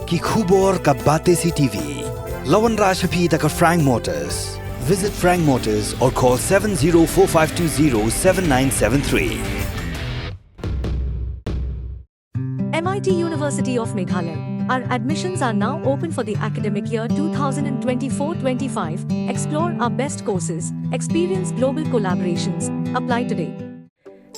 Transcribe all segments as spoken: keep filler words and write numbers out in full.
Ki khubor ka Batesi T V. La wanrah sha phi da ka Frank Motors. Visit Frank Motors or call seven zero four five two zero seven nine seven three. M I T University of Meghalaya. Our admissions are now open for the academic year two thousand twenty-four twenty-five. Explore our best courses, experience global collaborations. Apply today.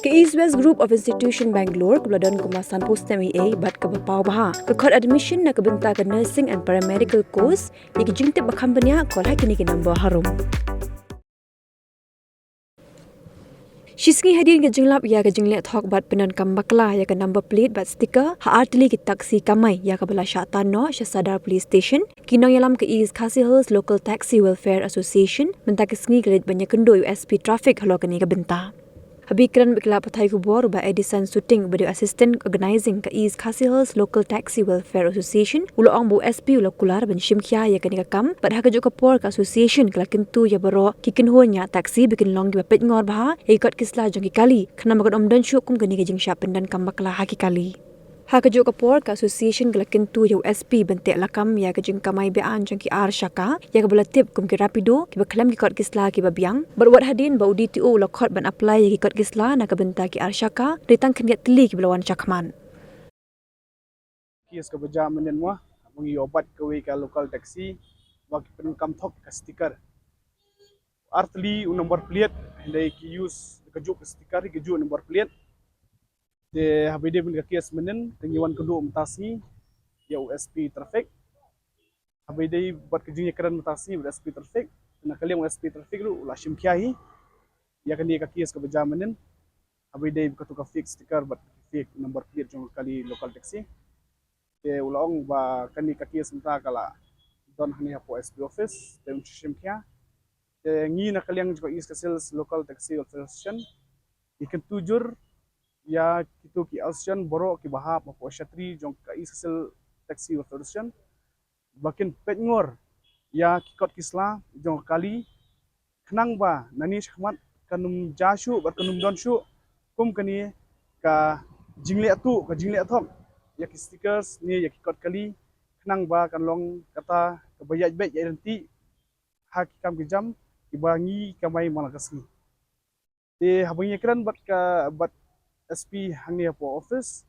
Ka East West Group of Institution Bangalore kaba la don kumba sanphew snem eiei bad kaba paw bha ka khot admission na ka bynta ka nursing and paramedical course. Ïa ki jingtip ba kham bniah, call ha kine ki number harum. Shisngi hadien ka jinglap ïa ka jingleh thok bad pyndonkam bakla ïa ka number plate bad sticker ha artylli ki taxi kamai ïa kaba la shah tan noh sha Sadar Police Station, ki nongïalam ka East Khasi Hills Local Taxi Welfare Association mynta ka sngi ka la leit ban ïakynduh ïa u S P Traffic halor kane ka bynta. Haba kren bad ki lad pathai khubor, u Bah Edison Suting uba dei u Assistant Organizing ka East Khasi Hills Local Taxi Welfare Association u la ong ba u S P u la kular ban shim khia ïa kane ka kam bad ha kajuh ka por ka association ka la kyntu ïa baroh ki kynhun ñiah taxi ba kin long kiba peitngor bha ïa ki kot ki sla jong ki kali khnang ba kan ym don shuh kum kane ka jingshah pyndonkam bakla ha ki kali. Ha kajuh ka por ka association ka la kyntu ïa u S P ban teh lakam ïa ka jingkamai be-aiñ jong ki ar shaka ïa kaba la tip kum ki rapido kiba khlem ki kot ki sla kiba biang. Bad wat hadien ba u D T O u la khot ban apply ïa ki kot ki sla na ka bynta ki ar shaka, dei tang khyndiat tylli kiba la wan shakhmat. Case kaba jia mynnin mo, ba ngi ïoh bat kawei ka local taxi ba ki pyndonkam thok ka sticker. Artylli u number plate, hynrei ki use kajuh ka sticker, kajuh number plate. Te haba ïadei bad ka case mynnin, te ngi wan kynduh mynta sngi ïa u S P Traffic. Haba ïadei bad ka jingïakren mynta sngi bad S P Traffic, na ka liang u S P Traffic ruh u la shim khia hi ïa kane ka case kaba jia mynnin. Haba ïadei bad katu ka fake sticker bad fake number plate jong ka kali local taxi, te u la ong ba kane ka case mynta ka la don hangne hapoh S P office, te un shim khia. Te ngi na ka liang jong ka East Khasi Hills Local Taxi Welfare Association ngi kyntu jur ïa kito ki association baroh kiba hap hapoh shatri jong ka East Khasi Hills Taxi Welfare Association ba kin peitngor ïa ki kot ki sla jong ka kali khnang ba nangne shakhmat kan ym jia shuh bad kan ym don shuh kum kane ka jingleh tuh, ka jingleh thok ïa ki stickers ne ïa ki kot kali khnang ba kan long kata kaba ïaid beit ïaid ryntih ha ki kam ki jam kiba ngi kamai man la ka sngi. Te haba ngi ïakren bad ka, bad S P hangne hapoh office,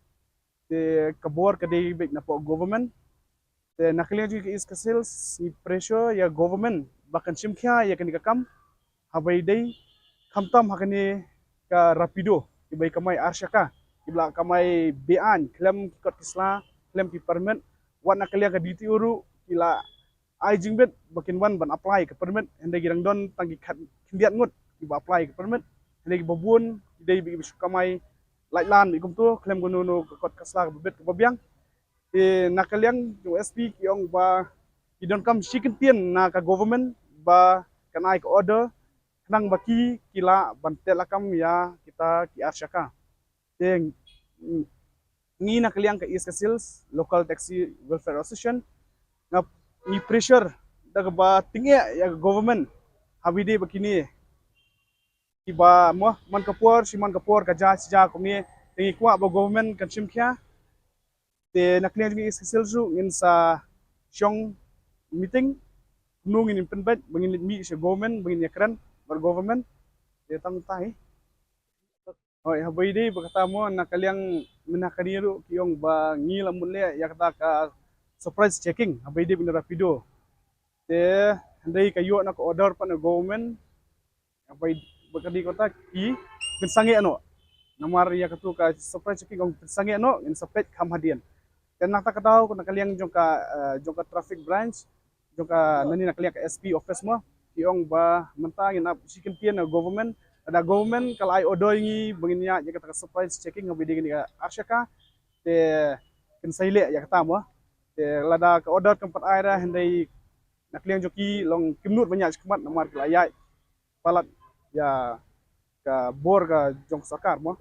te ka bor ka dei beit napoh government. Te na ka liang jong ka East Khasi Hills ngi pressure ïa government ba kan shim khia ïa kane ka kam. Haba ïadei khamtam ha kane ka rapido kiba ïa kamai ar shaka, kiba la kamai be-aiñ khlem ki kot ki sla, khlem ki permit. Wat na ka liang ka D T O ruh ki la ai jingbit ba kin wan ban apply ka permit, hynrei ki dang don tang ki khat khyndiat ngut kiba apply ka permit, hynrei kiba bun ki dei ba kiba shu kamai lait lan beit kumto khlem kano kano ka kot ka sla kaba bit kaba biang. Te na ka liang jong S P ki ong ba ki donkam shi kyntien na ka government ba kan ai ka order khnang ba ki, ki lah ban teh lakam ïa kita ki ar shaka. Te, mm, ngi na ka liang ka East Khasi Hills Local Taxi Welfare Association nga, ngi pressure da kaba tyngeh ïa ka government haba ïadei bad kine kiba mo man ka por shi man ka por ka jia shi jia kumne. Te ngi kwah ba government kan shim khia. Te na ka liang jong ngi East Khasi Hills ruh ngin sa shong meeting, kumno ngin pynbeit ba ngin leit mih sha government, ba ngin ïakren bad government. Te tang tai. Hoi, haba ïadei bad kata mo, na ka liang mynta ka sngi ruh ki ong ba ngi la mut leh ïa kata ka surprise checking haba ïadei bad rapido. Te hynrei ka ïoh na ka order pat na government. Haba ïadei bad kata ki pynsangeh noh. Namar ïa katu ka surprise checking ong pynsangeh noh, ngin sa peit kham hadien. Te na kata ka daw na ka liang jong ka, eh, jong ka traffic branch, jong ka nangne na ka liang ka S P office mo, ki ong ba mynta ngin ap shi kyntien na government, lada government ka la ai order ïa ngi ba ngin ïaid ïa kata ka surprise checking haba ïadei kane ka ar shaka, te kin sa leh ïa kata mo. Te lada ka order kam pat ai ruh hynrei na ka liang jong ki long kim nud ban ïaid shakhmat namar ki la ïaid palat ïa ka bor ka jong ka sorkar mo.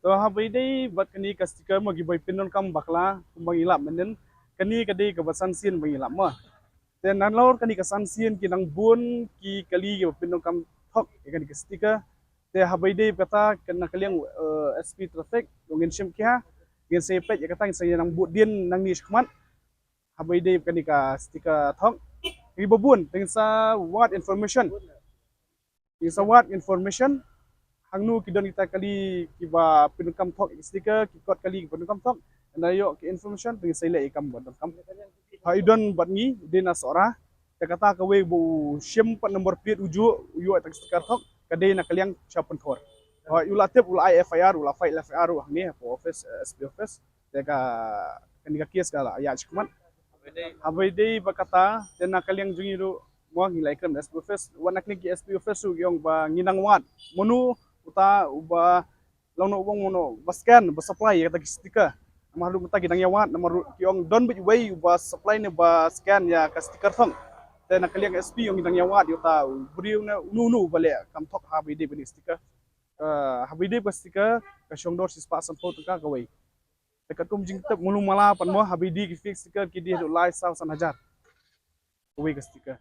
To haba ïadei bad kane ka sticker mo kiba pyndonkam bakla kumba ngi lap mynnin, kane ka dei kaba san sien ba ngi lap mo. Te nalor kane ka san sien ki nang bun ki kali kiba pyndonkam thok ïa kane ka sticker. Te haba ïadei bad kata na ka liang, eh, S P traffic ngin shim khia, ngin sa peit ïa kata, ngin sa nang bud dien nangne shakhmat. Haba ïadei kane ka sticker thok, ki babun, te ngin sa wad information. Ngin sa wad information hangno ki don kita kali kiba pyndonkam thok ïa ki sticker, ki kot kali kiba pyndonkam thok. Ynda ïoh ki information te ngin sa leh ïa kam ba donkam. Ha i don bad ngi, i dei na Sohra. Te kata kawei ba u shim pat number plate u juh, u ïoh ïa ka sticker thok, ka dei na ka liang Shah Pynthor. Ha u la tip, u la ai F I R, u la file F I R ruh hangne hapoh office, eh, S P office. Te ka, kane ka case ka la ïaid shakhmat. Haba ïadei bad kata, te na ka liang jong ngi ruh, mo, ngi la ïakren bad S P office, wat na kane ka S P office ruh ki ong ba ngin nang wad. Mano uta uba, lano u ong mano ba scan, ba supply ïa kata ki sticker. Namar ruh mynta ki dang ïa wad, namar ruh ki ong don beit uwei uba supply ne ba scan ïa ka sticker thok. Te na ka liang S P ong ki dang ïa wad ïa uta u briew ne uno uno uba leh kam thok haba ïadei bad sticker. Ka, haba ïadei bad sticker, ka shong dor shispah sanphew tyngka kawei. Te katkum jingtip malu mala pat mo, haba ïadei ki fake sticker ki dei haduh lai saw san hajar kawei ka sticker.